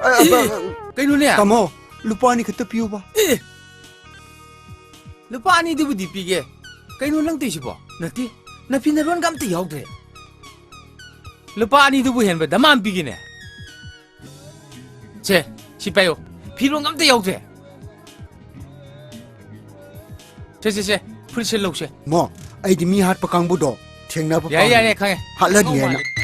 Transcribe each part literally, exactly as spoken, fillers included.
ꯑ, ꯑ, ꯑ, ꯀꯩꯅꯣꯅꯦ? ꯇꯥꯃꯣ, ꯂꯨꯄꯥ ꯑꯅꯤ ꯈꯛꯇ ꯄꯤꯌꯨꯕ꯫ ꯑꯦ! ꯂꯨꯄꯥ ꯑꯅꯤꯗꯨꯕꯨꯗꯤ ꯄꯤꯒꯦ꯫ ꯀꯩꯅꯣ ꯅꯪ ꯇꯧꯏꯁꯤꯕꯣ? ꯅꯠꯇꯦ, ꯅꯐꯤ ꯅꯔꯣꯟꯒ ꯑꯝꯇ ꯌꯥꯎꯗ꯭ꯔꯦ꯫ ꯂꯨꯄꯥ ꯑꯅꯤꯗꯨꯕꯨ ꯍꯦꯟꯕ ꯗꯃꯥꯝ ꯄꯤꯒꯦꯅꯦ꯫ ꯁꯦ, ꯁꯤ ꯄꯥꯏꯌꯨ꯫ ꯐꯤꯔꯣꯟꯒ ꯑꯝꯇ ꯌꯥꯎꯗ꯭ꯔꯦ꯫ ꯁꯦ, ꯁꯦ, ꯁꯦ, ꯐꯨꯔꯤꯠꯁꯦ ꯂꯧꯁꯦ꯫ ꯃꯣ, ꯑꯩꯗꯤ ꯃꯤ ꯍꯥꯠꯄ ꯀꯥꯡꯕꯨꯗꯣ ꯊꯦꯡꯅꯕ ꯌꯥꯔꯦ, ꯄꯥꯝꯃꯤ꯫ ꯌꯥꯔꯦ, ꯈꯪꯉꯦ꯫ ꯍꯥꯠꯂꯅꯤ ꯑꯧ, ꯍꯥꯏꯅ꯫ ꯃꯥꯜꯂꯦ꯫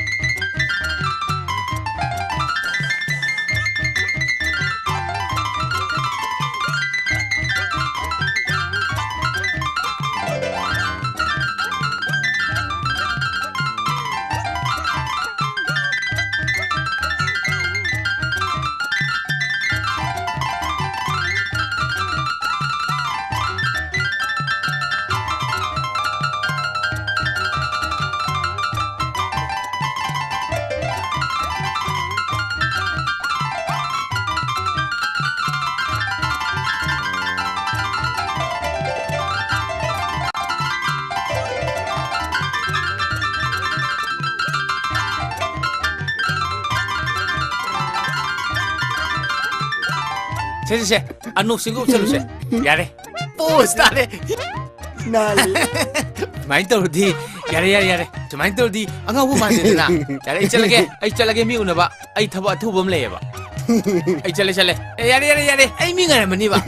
ꯁꯦ, ꯁꯦ, ꯁꯦ, ꯑꯅꯣꯞꯁꯤꯡꯒ ꯎꯞꯁꯜꯂꯨꯁꯦ꯫ ꯌꯥꯔꯦ꯫ ꯄꯣꯁ ꯇꯥꯔꯦ꯫ ꯅꯥꯜꯂꯤ꯫ ꯁꯨꯃꯥꯏꯅ ꯇꯧꯔꯗꯤ, ꯌꯥꯔꯦ, ꯌꯥꯔꯦ, ꯌꯥꯔꯦ꯫ ꯁꯨꯃꯥꯏꯅ ꯇꯧꯔꯗꯤ ꯑꯉꯥꯎꯕ ꯃꯥꯟꯗꯦꯗꯅ꯫ ꯌꯥꯔꯦ, ꯑꯩ ꯆꯠꯂꯒꯦ, ꯑꯩ ꯆꯠꯂꯒꯦ, ꯃꯤ ꯎꯅꯕ꯫ ꯑꯩ ꯊꯕꯛ ꯑꯊꯨꯕ ꯑꯃ ꯂꯩꯌꯦꯕ꯫ ꯑꯩ ꯆꯠꯂꯦ, ꯆꯠꯂꯦ꯫ ꯑꯦ, ꯌꯥꯔꯦ, ꯌꯥꯔꯦ, ꯌꯥꯔꯦ꯫ ꯑꯩ ꯃꯤ ꯉꯥꯏꯔꯝꯃꯅꯤꯕ꯫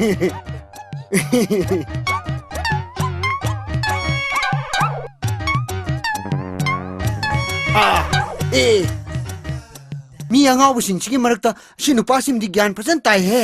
ꯑꯥ, ꯑꯦ꯫ ꯃꯤ ꯑꯉꯥꯎꯕꯁꯤꯡꯁꯤꯒꯤ ꯃꯔꯛꯇ ꯁꯤ ꯅꯨꯄꯥꯁꯤꯃꯗꯤ ꯒ꯭ꯌꯥꯟ ꯐꯖꯅ ꯇꯥꯏꯍꯦ꯫